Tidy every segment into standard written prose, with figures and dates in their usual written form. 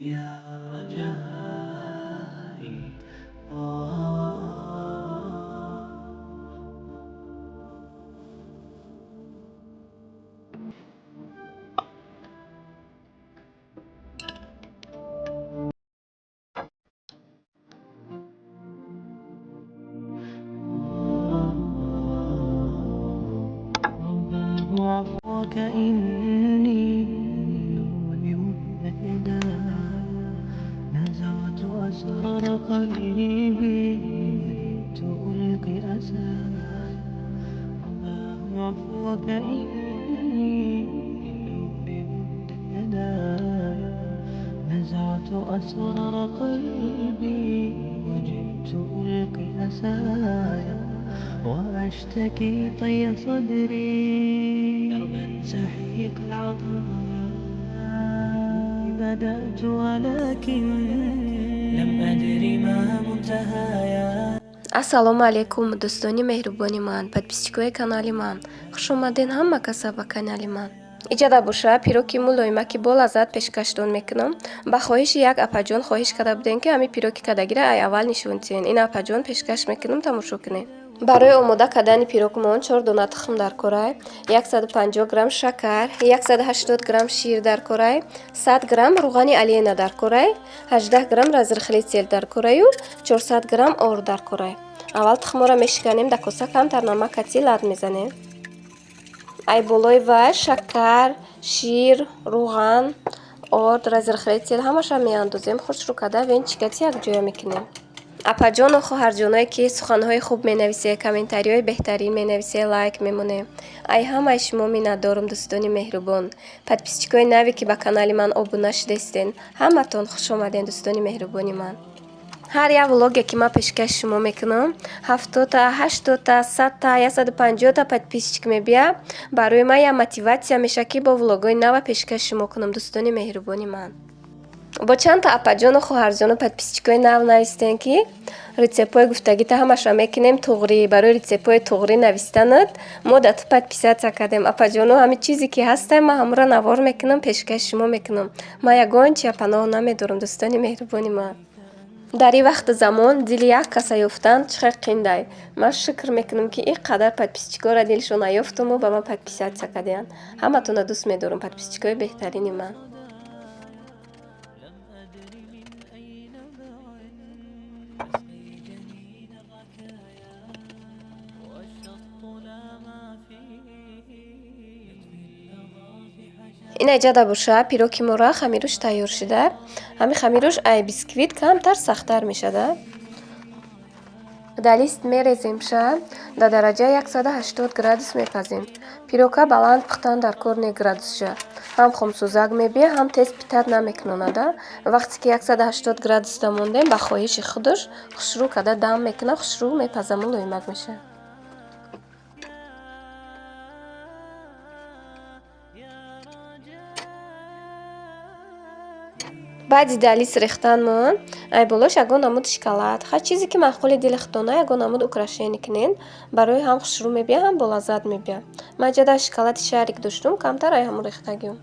يا رجائي. رباه عفوك إني من نزعت أسرار قلبي جئت ألقي أساي. رباه عفوك إني من نزعت أسرار قلبي وجئت ألقي أسايا وأشتكي طي صدري دربا سحيق العطايا. بدأت ولكن لم أدر ما منتهايا. Ассалому алайкум, дӯстони меҳрубони ман, подписчикои канали ман, хушомаден ҳама каса ба канали ман. Иҷада боша, пироки мулоимаки бо лаззат пешкаштон мекунам. Ба хоҳиши як апаҷон хоҳиш карда будем, ки ҳами пироки кардагира ай аввал нишон диҳен. Ин апаҷон пешкаш мекунам, тамошо кунед. Барои омода кардани пирокмон 4 дона тухм дар корай, 150 грамм шакар, 180 грамм шир дар корай, 100 грамм рӯғани Олена дар корай, 18 грамм разрыхлитель дар кораю 400 грамм орд дар корай. Аввал тухморо мешиканем, дар коса камтар намак кати лат мезанем. Ай болои вай шакар, шир, рӯған, орд, разрыхлитель ҳамаша меандозем, хушрӯ карда венчикати якҷоя мекунем. Апаҷону хоҳарҷоное, ки суханҳои хуб менависе, комментариҳои беҳтарин менависе, лайк мемонем, ай ҳамаи шумо миннатдорум, дӯстони меҳрубон. Подписчикои наве, ки ба канали ман обуна шудастен, ҳаматон хушомаден, дӯстони меҳрубони ман. Ҳар як влоге, ки ман пешкаши шумо мекунам, 70-та, 80-та, 100-та, 150-та подписчик мебия. Барои ман як мотиватсия мешавад, ки бо влогҳои нава пешкаши шумо кунам, дӯстони меҳрубони ман. Бо чандта апаҷону хоҳарҷону подписчикои нав навистем, ки рецептҳои гуфтагита ҳамаша мекунем туғрӣ. Барои рецептҳои туғрӣ навистанат мо да ту подписаться кардем. Апаҷону, ҳамин чизе ки ҳастай, ман ҳамура навор мекунам, пешкаши шумо мекунам. Ман ягон чия паноҳ намедорам, дӯстони меҳрубони ман. Дар ин вақту замон дили як каса ёфтан чӣ хел қиндай. Ман шукр мекунам, ки ин қадар подписчикоро дилшон наёфтуму ба ман подписаться кардиянд. Ҳаматонро дӯст медорам, подписчикои беҳтарини ман. لم أدر من أي نبع أسقي جنين الركايا والشط لا ما فيه يطفي اللظى في حشايا. Ина иҷада боша, пироки мора хамируш тайёр шуда. Ҳамин хамируш ай бисквит камтар сахттар мешада. Дар лист мереземша, дар дараҷаи 180 градус мепазем. Пирока баланд пухтан дар кор не градусша. Ҳам хомсӯзак мебия, ҳам тез питат намекунонада. Вақте ки 180 градусда мондем, ба хоҳиши худаш хушрӯ карда дам мекунад, хушрӯ мепазаму лоимак мешавад. يا رجائي. Баъди дар лист рехтанмон, ай болош ягон намуд шоколад, ҳар чизе, ки маъқули дили худтона, ягон намуд украшение кунен, барои ҳам хушрӯ мебия, ҳам болаззат мебия. Ман иҷода шоколади шарик доштум, камтар ай ҳамун рехтагиём.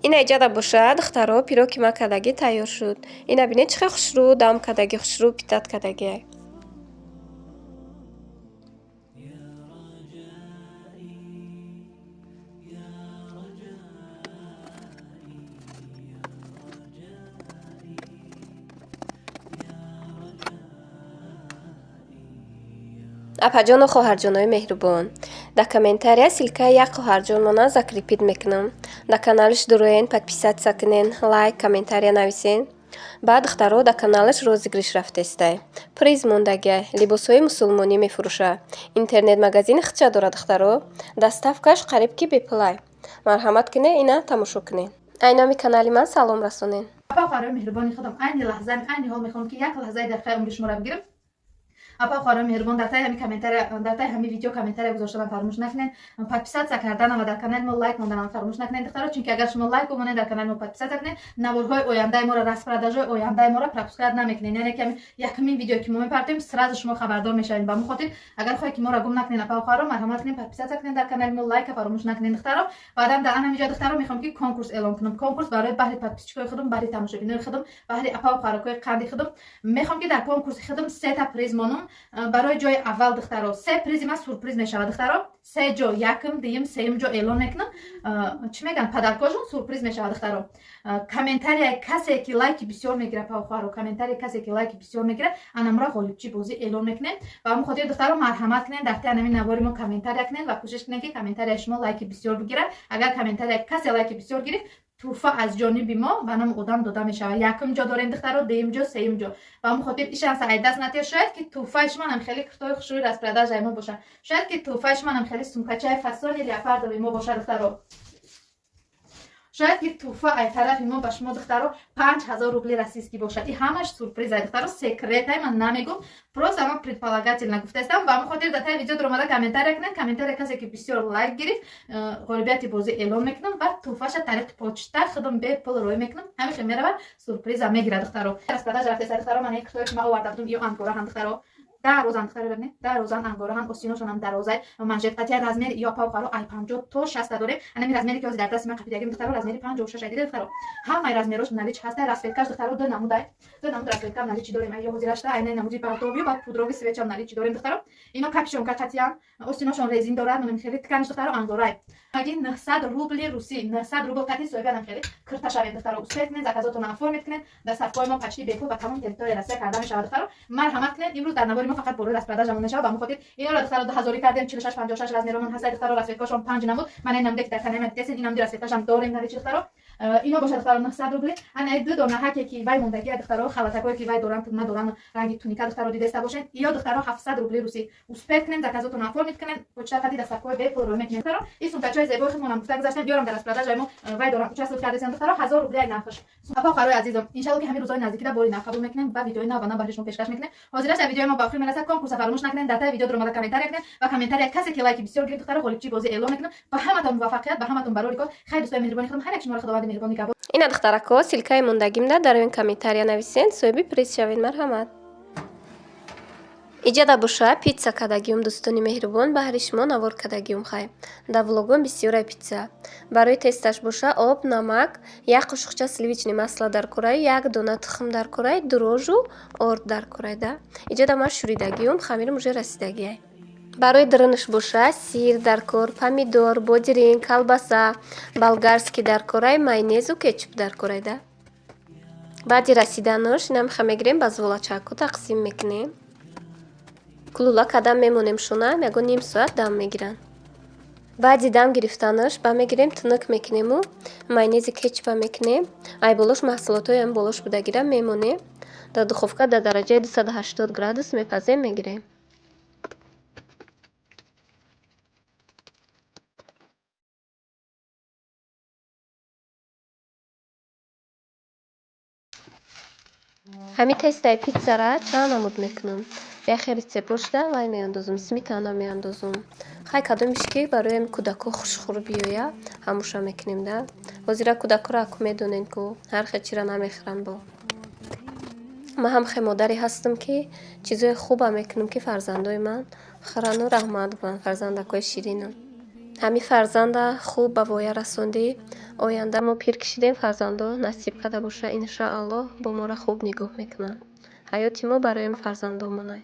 Ина иҷада боша, духтаро, пироки ман кардагӣ тайёр шуд. Ина бинед, чӣ хел хушрӯ дам кардагӣ, хушрӯ питат кардагиай. يا رجائي يا رجائي يا رجائي يا رجائي. Апаҷону хоҳарҷонои меҳрубон, дар комментария ссылкаи як хоҳарҷонмона закрепить мекунам. Дар каналаш дуроен, подписаться кунен, лайк, комментария нависен. Баъд духтаро дар каналаш розыгрыш рафтестай. Приз мондагиай, либосҳои мусулмонӣ мефурӯша. Интернет-магазини худша дорад духтаро. Доставкаш қариб ки бепулай. Марҳамат кунед, ина тамошо кунед. Ай номи канали ман салом расонед. Апа, хоҳарои меҳрубони худам, айни лаҳза, айни ҳол мехоҳам, ки як лаҳзаи дақиқаи умри шуморо бигирам. Апа, хоҳарои меҳрубон, дар таи ҳами комментария, дар таи ҳами видео комментария гузоштанам фаромӯш накунед, подписаться карданам ва дар канали мо лайк монданам фаромӯш накунед, духтаро, чунки агар шумо лайк бимонед, дар канали мо подписаться кунед, наворҳои ояндаи моро, распродажҳои ояндаи моро пропускать намекунед. Яъне ки ҳами якумин видео, ки мо мепартоем, сразу шумо хабардор мешавед. Ба мо хотир, агар хоҳед, ки моро гум накунед, апа, хоҳаро, марҳамат кунед, подписаться кунед дар канали мо, лайка фаромӯш накунед, духтаро. Баъдан дар анам ҷо, духтаро, мехоҳам, ки конкурс эълон кунам. Конкурс барои баҳри подписчикои худам, баҳри тамошобинои худам, баҳри апа хоҳаракои қанди худам. Мехоҳам, ки дар конкурси худам сета приз монам. Барои ҷои аввал, духтаро, се призи ман сюрприз мешавад, духтаро. Се ҷо, якум, дуюм, сеюм ҷо эълон мекунам. Чӣ мегӯянд, подаркошон сюрприз мешавад, духтаро. Комментарияи касе, ки лайки бисёр мегирад, павхоҳаро, комментарияи касе, ки лайки бисёр мегирад, анамро ғолибчи бозӣ эълон мекунем. Ба ҳамон хотир, духтаро, марҳамат кунед, дар таи анами навори мо комментария кунед ва кӯшиш кунед, ки комментарияи шумо лайки бисёр бигирад. Агар комментарияи касе лайки бисёр гирифт, тӯҳфа аз ҷониби мо ба номи одам дода мешавад. Якум ҷо дорем, духтаро, дуюм ҷо, сеюм ҷо. Ба ҳамон хотир ишанса ай даст натиҳед. Шояд, ки тӯҳфаи шумо ҳам хеле куртои хушрӯи распродажаи мо бошад, шояд, ки тӯҳфаи шумо ҳам хеле сумкачаи фасони леопардови мо бошад, духтаро. Шояд, ки тӯҳфа ай тарафи мо ба шумо, духтаро, 5000 рубли российский бошад. И ҳамаш сюрприз ай, духтаро, секрет ай, ман намегум, просто ман предполагательно гуфтаистам. Ба ҳамон хотир дар таи видео дуромада комментария кунед. Комментария касе, ки бисёр лайк гирифт, ғолибияти бозӣ эълон мекунам ва тӯҳфаша тариқи почта худам бепул рӯй мекунам. Ҳамеша меравад, сюрприза мегирад, духтаро. Распродажа рафтеста, духтаро. Ман куртое, ки ман оварда будум, ё ангора ҳам, духтаро, дарозан, духтаро, бибинед, дарозан, ангораҳан, остиношонам дарозай, манжет қатия. Размери ё павхаро ай 50 то 60 дорем. Анами размери, ки ҳозир дар дасти ман қапидагим, духтаро, размери 56 ай. Дида, духтаро, ҳамаи размерош наличии ҳаста. Расцветкаш, духтаро, ду намудай, ду намуд расцветкам наличии дорем. Ай ё ҳозирашта айнаи намуди бордовый, баъд пудровый цветчам наличии дорем, духтаро. Ино капюшонка қатиян, остиношон резин дорад, манам хеле тканиш, духтаро, ангорай. Аги 900 рубли русӣ, 900 рубл қати соҳибанам хеле кирта шавед, духтаро. Успеть кунед, заказотонро оформить кунед. Доставкои мо почти бепул ба тамоми территорияи Россия карда мешавад, духтаро. Марҳамат кунед. Имрӯз дар навори мо фақат болои распродажамон мешавад. Ба мо хотир инора, духтаро, 2000-ӣ кардем, 46, 56 размеромон ҳаста, духтаро. Расцветкошон панҷ намуд. Мана ин намуде, ки дар танаи ман дидесед, ин намуди расцветкашам дорем наличии, духтаро. Ино бошад, духтаро, 900 рубли. Ана ду дона ҳаке, ки вай мондагия, духтаро, халатакое, ки вай доранд, надоранд, ранги туника, духтаро, дидеста бошед. Иё, духтаро, 700 рубли русӣ. Успеть кунед, заказотонро оформить кунед, почта қади доставкои бепул рӯй мекунед, духтаро. Ин сумкачаи зебои худмонам гуфта гузаштем, биёрам, дар распродажаи мо вай дорам, участвовать кардесем, духтаро, 1000 рубли ай нархаш. Апа, хоҳарои азизом, иншалло, ки ҳамин рӯзҳои наздикида бори нав қабул мекунем ва видеои нав ба нав баҳри шумо пешкаш мекунем. Ҳозираш дар видеои мо ба охир мерасад. Конкурса фаромӯш накунед, дар таи видео дуромада комментария кунед ва комментария касе, ки лайки бисёр гирифт, духтаро, ғолибчии бозӣ эълон мекунам. Ба ҳаматон муваффақият, ба ҳаматон барори кор. Хайр, дӯстои меҳрубони худам, ҳар як шуморо Худованди меҳрубон нигаҳбон. Ина, духтарако, ссылкаи мондагимда дар он комментария нависен, соҳиби приз шавед. Марҳамат. Иҷада боша питса кардагиюм, дӯстони меҳрубон, баҳри шумо навор кардагиюм. Хай, дар влогом бисёрай питса. Барои тесташ боша об, намак, як қошуқча сливочный масло дар кораи, як дона тухм дар кораи, дрожжу, орд дар кораи да. Иҷада ман шӯридагиюм, хамирам уже расидагиай. Барои дырыныш боша сир дар кор, помидор, бодиринг, колбаса болгарский дар кораи, майонезу кетчуп дар кораи да. Баъди расиданаш инамиха мегирем, ба зволачаку тақсим мекунем, кулула кадам мемонем шуна, ягон ним соат дам мегиранд. Баъди дам гирифтанаш ба мегирем, тунук мекунему майонези, кетчупа мекунем, ай болош маҳсулотҳои ам болош будагира мемонем. Дар духовка дар дараҷаи 280 градус мепазем, мегирем. Ҳамин тестаи питсара чанд намуд мекунам. Яхе рецептошда вай меандозум, сметана меандозум. Хай, кадомиш ки барои кӯдако хушхӯр биёя, ҳамуша мекунем да. Ҳозира кӯдакоро аку медонед, ку ҳар хел чира намехӯранд. Бо ман ҳам хе модаре ҳастам, ки чизои хуба мекунам, ки фарзандои ман хӯрану раҳмат гӯянд. Фарзандакҳои ширинам, ҳамин фарзанда хуб ба воя расондӣ, оянда мо пир кишидем, фарзандо насиб карда боша, иншоаллоҳ, бо моро хуб нигоҳ мекунанд. Ҳаёти мо барои фарзандомонай.